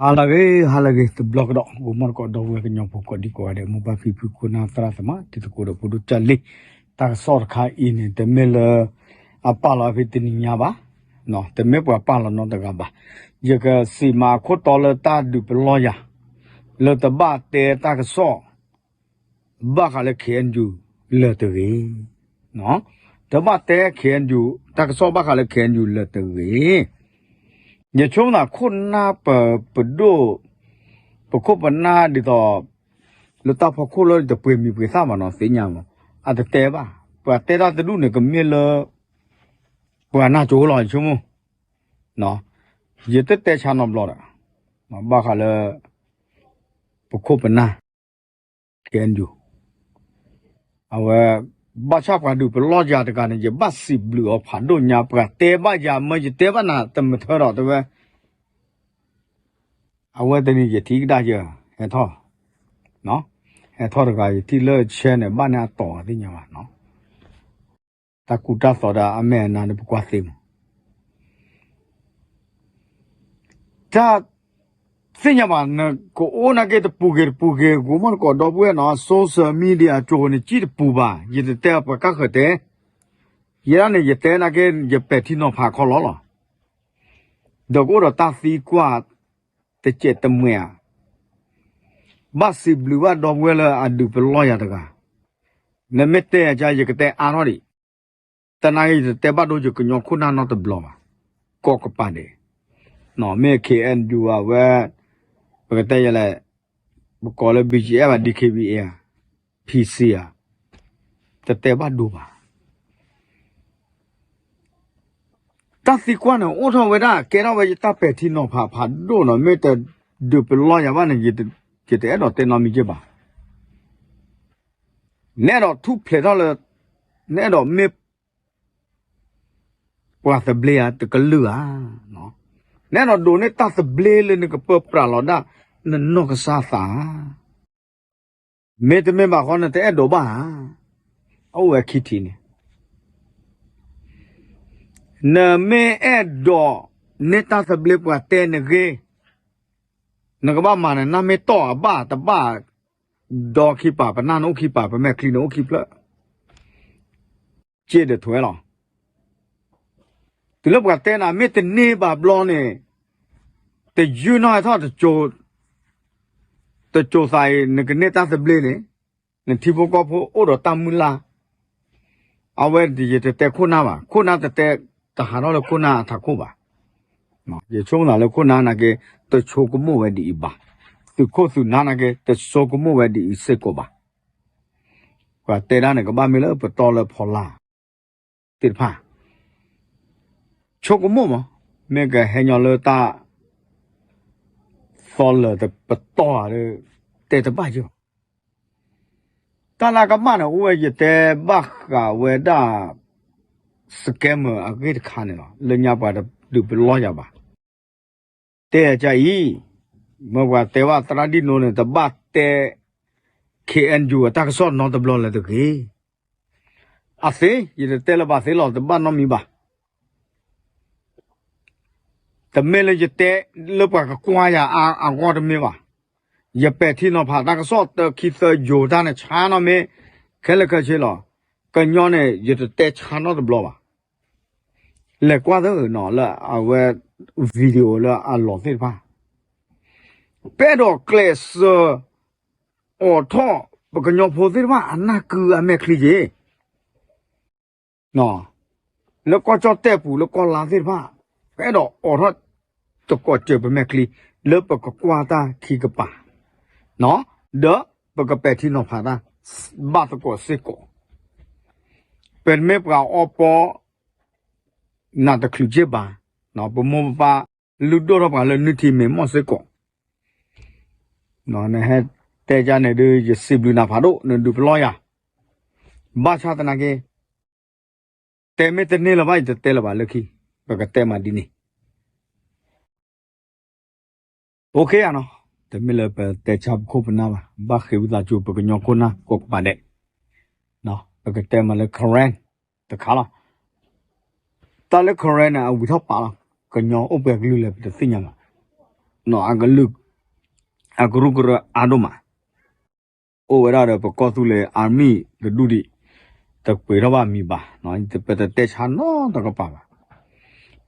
ဟါလၢအဂ့ၤ ဟါလၢအဂ့ၤ တဘျီကဒီး ဂီၤမီၢ်တကိး ဒီပုၢ်ဝဲၢ်ကညီဖိ ကိးဒံကိးဂၤဒဲး မိၢ်ပၢ်ဖံဖု ခိၣ်နၢ်သရၣ်သမါ တံၤသကိးဒီးဖိဒိၣ်ကၢ်လံၤ, တၢ်ကစီၣ်တခါအံၤန့ၣ် တမ့ၢ်လၢ အပာ်လီၤဖဲတနံၤညါဘၣ်, တမ့ၢ်ပှၤပာ်လီၤနီတဂၤဘၣ်. ယကစံးမးအခိၣ်တီလၢတၢ်ဒုးပလီၢ်ယၤ လၢတဘၣ်တဲတၢ်ကစီၣ် ဘၣ်ဃးလၢ ခ့ၣ်အဲၣ်ယူၣ် လၢၤတဂ့ၤ, တဘၣ်တဲ ခ့ၣ်အဲၣ်ယူၣ် တၢ်ကစီၣ်ဘၣ်ဃးလၢ ခ့ၣ်အဲၣ်ယူၣ် လၢၤတဂ့ၤ. ယဆိကမိၣ်သး ခိၣ်နၢ်ပပဒိၣ် ပခိၣ်ပနၢ်ဒ်သိး လၢတၢ်ဖီခိၣ်လၢတပှ့ၤမံၤပှ့ၤသၣ်ဘၣ်နီၤ သ့ၣ်ညါမး, အတတဲဘၣ်. ပှၤတဲတၢ်တဒူၣ်န့ၣ် ကမ့ၢ်လၢ ပှၤနၢ်ကၠိလီၤ ယဆိကမိၣ်, ယတတဲဆါနီတဘျီဒီး ဘၣ်ဃးလၢ ပခိၣ်ပနၢ် ခ့ၣ်အဲၣ်ယူၣ် အဝဲ ဘၣ်ဆၣ်ပှၤဒုးပလီၢ်ယၤတဂၤန့ၣ် ယဘၣ်စံးဘျုးအီၤဖးဒိၣ်ညါ ပှၤတဲဘၣ်ယၤ မၢယတဲဘၣ်နၤ တမုာ်ထၢဒီးတဲဝဲ အဝဲတနံၤယထံၣ်ကဒါယဲ ဟဲထီၣ်, ဟဲထီၣ်တဂၤ ယထံၣ်လၢဆဲန့ၣ် ဘၣ်န့ၢ်အတီၢ်သ့ၣ်ညါဘၣ်နီၤ, တၢ်ကူတၢ်သိးဒီးအမဲာ်အနါန့ၣ် ပကွၢ်သ့မး တၢ်သ့ၣ်ညါဘၣ် နကအိၣ်နာ်က့တပူၤဂ့ၤတပူၤဂ့ၤ ဂီၤမီၢ်တကိးဒီပုၢ်ဝဲၢ်နီၤ social media ကၠိန့ၣ် ကံၣ်တပူၤဘၣ် ယတတဲပှၤကါဃၢၤတဲ, ယဲဒၣ်န့ၣ် ယတဲနာ်က့ ယပဲာ်ထံနီၤဖးခီလီၤလီၤ, ဒီးကအိၣ်ဒီးတၢ်သံကွၢ် တစဲးတမှဲးဧါ, ဘၣ်စံးဘျုးဘၣ်ဒီပုၢ်ဝဲၢ်လၢအဒုးပလီၢ်ယၤတဂၤ, နမ့ၢ်တဲအကါ ယကတဲအါထီၣ်ဒံး, တနာ်က့ယတတဲဘၣ်ဒိယကညီခိၣ်နၢ်နီတဘျီဘၣ်, ကိးကပၤဒဲး, မ့ၢ် ခ့ၣ်အဲၣ်ယူၣ် အဝဲ ပကတဲယဲလဲၣ်, ပကိးလၢ ဘံၣ်ကၠံၣ်အဲၣ် ဘၣ် ဒံၣ်ခ့ၣ်ဘံၣ်အ့ၣ် ဖံစံဧါ, တတဲဘၣ်ဒိဘၣ် တၢ်သံကွၢ်န့ၣ် အိၣ်ထီၣ်ဝဲဒၣ် ကဲထီၣ်ဝဲယတၢ်ပဲာ်ထံနီၤဖးဖးဒိၣ်နီၤ မ့ၢ်တဒုးပလီၢ်ယၤဘၣ်န့ၣ် ယတအဲၣ်ဒိးတဲနီတမံၤက့ဘၣ်, နအဲၣ်ဒိးထူၣ်ဖျဲးထီၣ်လၢ နအဲၣ်ဒိးမ့ၢ် ပှၤသဘျ့ဧါ တကလုာ်ဧါ, နအဲၣ်ဒိးဒိးန့ၢ်တၢ်သဘျ့လၢနကပၢပြးလီၤဒၣ် နနီၢ်ကစၢ်သးဧါ, မ့တမ့ၢ်ဘၣ်ဃီနတအဲၣ်ဒိးဘၣ်ဧါ, အအိၣ်ဝဲခံထံၣ်န့ၣ် နမ့ၢ်အဲၣ်ဒိးန့ၢ်တၢ်သဘျ့ပှၤတဲနဂ့ၤ, နကဘၣ်မၤနနၢ်မ့ၢ်တီၢ်အဘၣ်တဘၣ်, ဒီခံပၤ ပနၢ်နအိၣ်ခံပၤ ပမဲာ်ချံနအိၣ်ခံဖျၢၣ်, က့ဒီးထွဲလီၤ. တုၤလၢပှၤတဲနၤမ့ၢ်တန့ၢ်ဘၣ်ဘျီန့ၣ်, တယုၢ်နီၢ်ဟဲထီၣ် တစိၤသးအံၤ နကန့ၢ်တၢ်သဘျ့န့ၣ်, နထံဖိကီၢ်ဖိအိၣ်ဒီးတၢ်မုၢ်လၢ်, အဝဲယတတဲခိၣ်နၢ်ဘၣ်, ခိၣ်နၢ်တတဲ တဟးထီၣ်လၢခိၣ်နၢ်အထးခိၣ်ဘၣ်. ယဆိကမိၣ်သးလၢခိၣ်နၢ်နာ်က့ တဆိကမိၣ်ဝဲဒ်အံၤဘၣ်, သုးခိၣ်သုးနၢ်နာ်က့ တဆိကမိၣ်ဝဲဒ်အံၤစ့ၢ်ကီးဘၣ်. ပှၤတဲဒၣ်န့ၣ် ကဘၣ်မ့ၢ်လၢပတီၢ်လၢဖီလာ်သ့ၣ်တဖၣ် ဆိကမိၣ်မး, မ့ၢ်ကဟဲညီလၢတၢ်သီလၢာ်ပတီၢ်ဧါ, တဲတဘၣ်ယီၤ. တၢ်လၢကမၣ်န့ၣ် အိၣ်ဝဲယတဲဘၣ်ဃးဝဲဒၣ် scammer အဂ့ၢ်တခါန့ၣ်လီၤ. လၢညါပှၤတဒုးပလီၢ်ယၤဘၣ်. တဲအကါအံၤ, မ့ၢ်ပှၤတဲဘၣ်သရၣ်ဒံၣ်နိန့ၣ် တဘၣ်တဲ ခ့ၣ်အဲၣ်ယူၣ် အတၢ်ကစီၣ်နီတဘျီလၢၤတဂ့ၤ. အသ့, ယတတဲလၢၤဘၣ်သ့လီၤ, တဘၣ်နီတမံၤဘၣ်. တမ့ၢ်လၢယတဲလၢပှၤကကွၢ်ယၤအါအဂီၢ်တမ့ၢ်ဘၣ်. ယပဲာ်ထံနီၤဖးတၢ်ကစီၣ် တခံသၢယိၤတၢ်န့ၣ် ဆါနီၢ်မ့ၢ် ခဲလၢာ်ခဲဆ့လီၤ. ကညီန့ၣ် ယတတဲဆါနီတဘျီဘၣ်. လဲၤကွၢ်သၢနီၤ လၢအဝဲ video လၢအလီၤသ့ၣ်တဖၣ် ပအဲၣ်ဒိးကျဲးစၢး အိးထီၣ်ပကညီဖိသ့ၣ်တဖၣ် အနၢ်ကုအမဲာ်ချံက့ၤ လၢကီၢ်ကၠီၣ်တဲၣ်ပူၤ လၢကီၢ်လါသ့ၣ်တဖၣ် ပအဲၣ်ဒိးအိးထီၣ် တကိးစၢၤပမဲာ်ချံ လၢပကကွၢ်တၢ်ခံကပၤ ဒီးပကပဲာ်ထံနီၤဖးတၢ် ဘၣ်သကိးစ့ၢ်ကီး. ပမ့ၢ်ပှၤအီပီ နတချုးက့ၢ်ဘၣ်, ပမိၢ်ပပၢ် လုၢ်ဒိၣ်ထီၣ်ပှၤလၢနုၢ်ထံမ့ၢ်မီၢ်စ့ၢ်ကီး. နဟဲတဲကါန့ၣ်ဒုး ယစံးဘျုးနၤဖးဒိၣ် နဒုးပလီၢ်ယၤ. ဘၣ်ဆၣ်သနာ်က့ တဲမ့ၢ်တန့ၢ်လၢၤဘၣ် ယတတဲလၢၤဘၣ်လၢခံ, ပကတဲမးဒ်န့ၣ် OK ဧါနီၤ, တမ့ၢ်လၢပတဲဆါပခိၣ်ပနၢ်ဘၣ်, ဘၣ်ဃ့ဝံသးစူၤ ပကညီခိၣ်နၢ်ကိးကပၤဒဲး, ပကတဲမးလၢ Karen တခါလီၤ. တၢ်လၢ Karen န့ၣ် အဝံၤထီၣ်ပာ်လီၤ, ကညီအိၣ်ပှဲၤကလုာ်လဲၣ် ပတသ့ၣ်ညါဘၣ်. အကလုၢ် အကရူၢ်ကရၢအါဒိၣ်မး အိၣ်ဝဲဒၣ်ဒီးပကီၢ်သူလ့ၤ army တဒူၣ်ဒံး တပှ့ၤထီၣ်ဘၣ်မံၤဘၣ်, ပတတဲဆါနီတကပၤဘၣ်.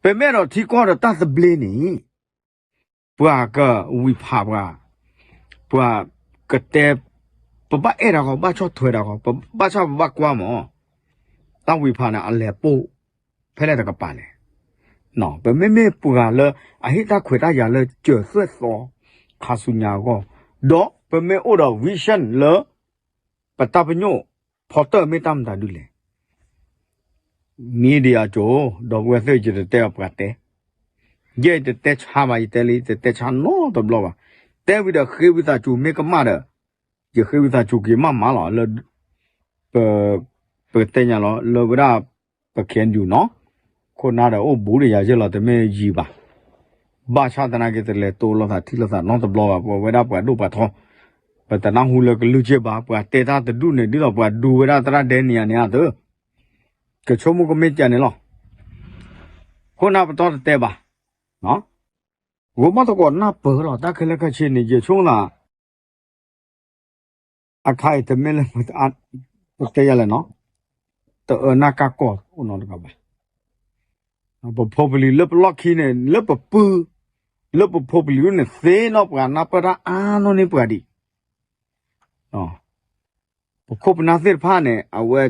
ပမ့ၢ်အဲၣ်ဒိးထံကီၢ်ဒီးတၢ်သဘျ့န့ၣ် ပှၤကဝံၤဖးပှၤ, ပှၤကတဲ ပဘၣ်အဲၣ်တၢ်ဃီ ဘၣ်ဆီၣ်ထွဲတၢ်ဃီ ဘၣ်ဆၣ်ပဘၣ်ကွၢ်မး တၢ်ဝံၤဖးန့ၣ် အလဲၤပိာ်ဖဲလဲၣ်တကပၤလဲၣ်. ပမ့မ့ၢ်ပှၤလၢ အဟ့ၣ်တၢ်ခွဲးတၢ်ယာ်လၢစၢၤသွဲၣ်သီ ခါဆူညါအဂီၢ်, ဒီးပမ့ၢ်အိၣ်ဒီး vision လၢ ပတၢ်ပညိၣ်ဖီတၢၢ်မ့ၢ်တၢ်မတၤဒ်လဲၣ် မ့ၢ်ဒ်ယၤကၠိ ဒီပုၢ်ဝဲၢ်သ့ၣ် ယတတဲအပှၤတဲ, ယဲယတတဲဆါဘၣ် ယတဲလံ ယတတဲဆါနီတဘျီဘၣ်. တဲဝံၤဒီးဃ့ဝံသးစူၤ မ့ၢ်ကမၣ်ဒီး ယဃ့ဝံသးစူၤက့ၤမးမးလီၤ လၢ ပ ပကတဲညါလီၤ လၢဝဲဒၣ် ပ KNU နီၤ, ခိၣ်နၢ်ဒီးအိၣ်ဘူးဒီးယၤယဲၢ်လီၤ တမ့ၢ်ယံၤဘၣ်. ဘၣ်ဆၣ်သနာ်က့ တလဲၤတိလိာ်သးထံၣ်လိာ်သးနီတဘျီဘၣ် ပဝဲဒၣ်ပှၤဒိၣ်ပှၤထီ, ပတနၢ်ဟူလၢကလုၢ်ကၢ်ဘၣ် ပှၤတဲတၢ်တဒူၣ်န့ၣ် ဒ်သိးပှၤဒူဝဲဒၣ်သရၣ်ဒဲနံယၤန့ၣ်ဧါသၢ ကဆိကမိၣ်ကမ့ၢ်ကန့ၣ်လီၤ. ခိၣ်နၢ်ပတီၢ်တတဲဘၣ်, ဂိၤမီၣ်သကိးနၢ်ပၢၢ်လီၤ တၢ်ခဲလၢာ်ခဲဆ့န့ၣ် ယဆိကမိၣ်သး အခါအံၤတမ့ၢ်လၢ ပတဲယၤလဲၣ်နီၤ, တအၢနၢ်ကၢ်ကီၢ်အိၣ်နီတဂၤဘၣ်. ပဖိပလံၤလၢပလီၢ်ခံန့ၣ် လၢပပုၢ် လၢပဖိပလံၤအိၣ်န့ၣ် သ့ၣ်နီၣ်ပှၤနၢ်ပၢၢ်တၢ်အါနီၢ်န့ၢ်ပှၤဒံး ပခိၣ်ပနၢ်သ့ၣ်တဖၣ်န့ၣ် အဝဲ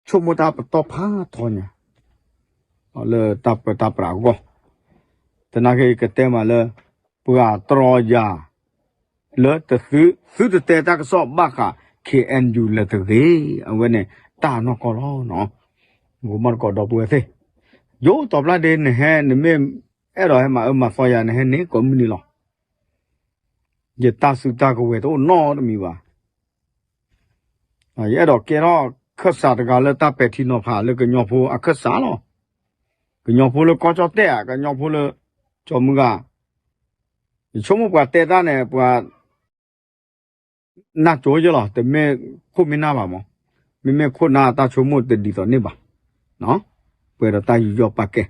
ဆိကမိၣ်တၢ်ပတီၢ်ဖးထီညါ လၢတၢ်ပၢတၢ်ပြးအဂီၢ်, သနာ်က့ကတဲမးလၢ ပှၤတြီယၤ လၢတသု သုတတဲတၢ်ကစီၣ်ဘၣ်ဃး KNU လၢၤတဂ့ၤ, အဝဲန့ၣ်တၢ်နီၢ်ကီၢ်လီၤ. ဂိၤမီၣ်သကိးဒီပုၢ်ဝဲၢ်သ့ၣ်, ယိၤတီၤဖျါဒ့ နဟဲ နမ့ၢ်အဲၣ်ဒိးဟဲမၤအၢမၤသီယၤ နဟဲန့ၣ်ကိးမုၢ်နံၤလီၤ. ယတၢ်စုတၢ်ကဝဲၤတအိၣ်နီတမံၤဘၣ်. ယအဲၣ်ဒိးကဲထီၣ်ခၢၣ်စးတဂၤလၢတၢ်ပဲာ်ထံနီၤဖးလၢကညီဖိအခၢၣ်စးလီၤ. ကညီဖိလၢကီၢ်ကၠီၣ်တဲၣ်ဧါ, ကညီဖိလၢကၠီမုၢ်ဂၤ, ယဆိကမိၣ်ပှၤတဲတၢ်န့ၣ် ပှၤ နၢ်ကၠိယဲၢ်လီၤ, တမ့ၢ်ခိၣ်မ့ၢ်နၢ်ဘၣ်မး, မ့မ့ၢ်ခိၣ်နၢ်တၢ်ဆိကမိၣ်တဒ်သိးန့ၣ်ဘၣ်. ပှဲၤဒီးတၢ်ယူးယီၣ်ပာ်ကဲ,